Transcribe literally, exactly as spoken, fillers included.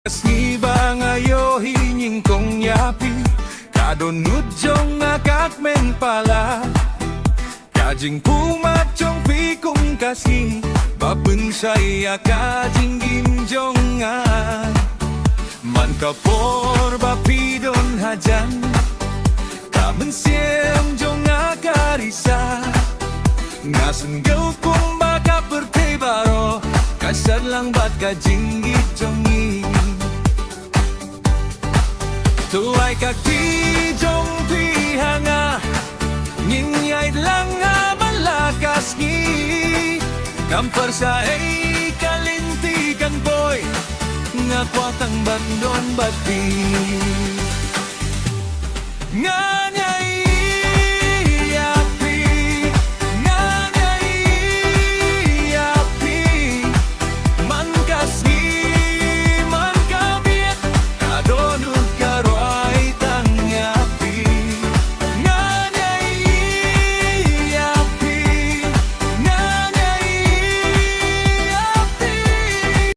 Ka sngi ba nga ïohi nyngkong ïa phi, ka dohnud jong nga ka kmen palat. Ka jingpyrkhat jong phi kum ka sngi ba pynshai ïa ka jingim jong nga. Man ka por ba phi don hajan, ka mynsiem jong nga ka risa. Nga sngew kumba ka pyrthei baroh ka shad lang bad ka jingïeit jong ngi. To ai ka kti jong phi ha nga, ngin ïaid lang ha man la ka sngi. Kam pyrshah ei ka lynti kan poi, nga kwah tang ban don bad phi. Ngan ïai